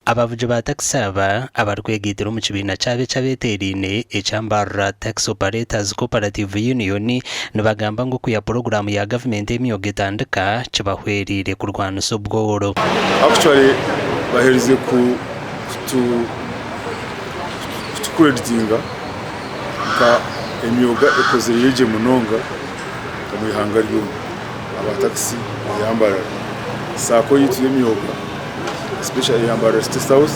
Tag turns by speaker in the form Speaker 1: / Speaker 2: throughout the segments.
Speaker 1: Abavugi ba takisi aba abarikwegaitira omu kibiina kyabo eky'abeteeraine ekya Mbarara Taxi Operators Cooperative Union nibagamba ngu okwiha puroguraamu ya gavumenti ey'emyoga etandika kibahwereire kurwanisa obworo.
Speaker 2: Actually baherize ku kutu kutucreditinga nka emyoga ekozire gye munonga omu ihanga ryona aba takisi eya Mbarara. Saako yaitu y'emyoga especially eya Mbarara City South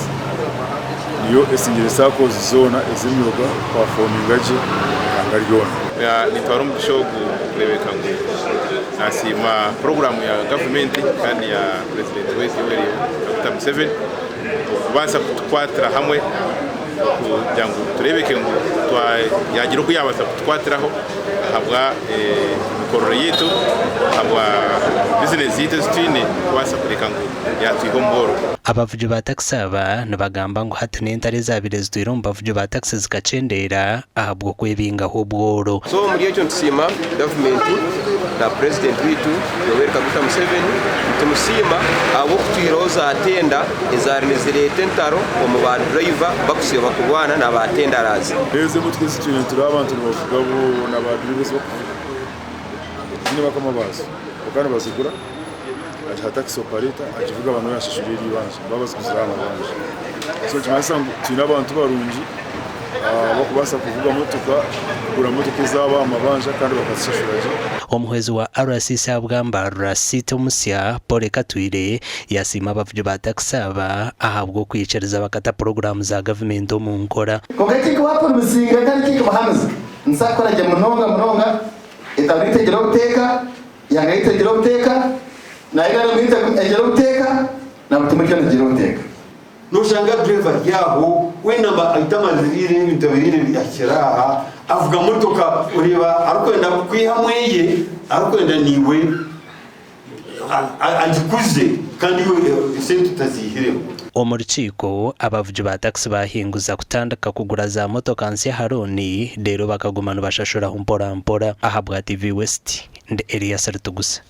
Speaker 2: niyo esingire saccos zoona ez'emyoga kupafominga gye eihanga ryona.
Speaker 3: Nintwara omugisha ogu kureebeka ngu nasiima puroguraamu ya gavumenti kandi ya purezidenti waitu Yoweri Kaguta Museveni okubaasa kutukwatira hamwe kugira ngu tureebeke ngu yaagira oku yaabaasa kutukwatiraho ahabwa emikorere yaitu, ahabwa bizinesi zaitu ezi twine kubaasa kureka ngu yaatwiha omu bworo.
Speaker 1: Abavugi ba takisi aba nibagamba ngu hati n'entaro ezaabaire zitwire omu bavugi ba takisi zikakyendeera ahabw'okwebingaho obworo.
Speaker 4: So omuri ekyo nitusiima gavumenti na purezidenti waitu Yoweri Kaguta Museveni. Nitumusiima ahabw'okutwihaho za tenda ezaari nizireeta entaro omu ba duraiva bakusiiba kurwana na ba tendaraazi.
Speaker 2: Ezo emotoka ezi twine nitureeba abantu nibavuga boona ba duraiva ezi barikuvuga tihaine bakama baazo kwonka nibazigura agiha takisi opareta agivuga aba niwe yashashura eri eibanja nibaba baziguzire aha mabanja so nikimanyisa ngu twine abantu barungi abarikubaasa kuvuga motoka kugura motoka ezaabo aha mabanja kandi bakazishashura gye.
Speaker 1: Omuhwezi wa RCC ahabwa Mbarara City omusya, Polly Katwire, yasiima abavugi ba takisi aba ahabw'okwikiriza bakata puroguraamu za gavumenti omu nkora.
Speaker 5: Kwonka ekirikubapurumisinga kandi ekirikubahamiza, nituza kukora gye munonga munonga, etauni yaitu egire obuteeka, eihanga ryaitu rigire obuteeka, na Uganda yaitu egire obuteeka, na buri kimwe kyona kigire obuteeka.
Speaker 6: Noshanga driver ari aho weena ahita amaririire ebintu abiriire ahikire aha avuga motoka oreeba arikwenda kwihamu eye arikwenda naiwe agikuze kandi iwe esente otaziihireho.
Speaker 1: Omu rukiiko, abavugi ba takisi baahinguza kutandika kugura za motoka nsya aha looni reero bakaguma nibashashuraho mpora mpora. Ahabwa TV West, ndi Elias Rutuguse.